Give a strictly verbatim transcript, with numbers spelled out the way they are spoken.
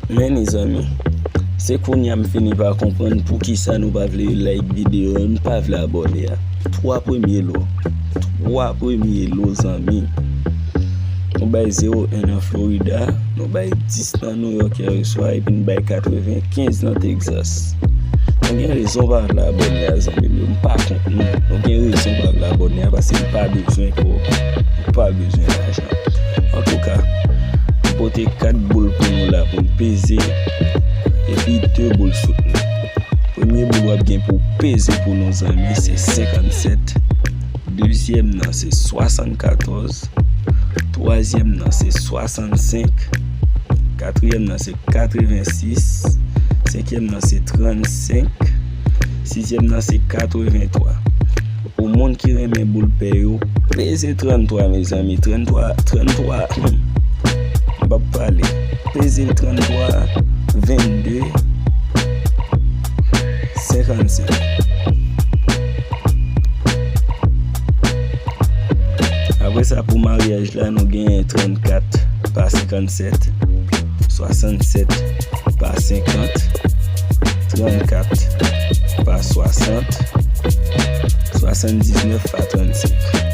Men mezanmi, se kounye a m fini pa konprann poukisa nou pa vle like videyo yo, nou pa vle abòne a. Twa premye lo. Twa premye lo, zanmi. Nou bay zewo en nan Florida, nou bay dis nan New York yè swa, epi n bay katrevenkenz nan Texas. Nou gen rezon pa vle abòne a, zanmi m yo. M pa kont nou. Nou gen rezon pa vle abòne a, paske nou pa bezwen kòb. Nou pa bezwen lajan. Antouka, m pote kat boul pou nou la pou n peze, epi de boul soutni. Premye boul w ap gen pou w peze pou nou, zanmi, se senkannsèt. Dezyèm nan se swasannkatòz. Twazyèm nan se swasannsenk. Katriyèm nan se katrevensis. Senkyèm nan se trannsenk. Sizyèm nan se katreventwa. Pou moun ki renmen boul pè yo, peze tranntwa, mezanmi. Tranntwa, tranntwa. Hmm. M p ap pale. Peze l tranntwa, vennde, senkannsenk. Apre sa, pou maryaj la, nou genyen trannkat pa senkannsèt, swasannsèt pa senkant, trannkat pa swasant, swasanndiznèf pa trannsenk.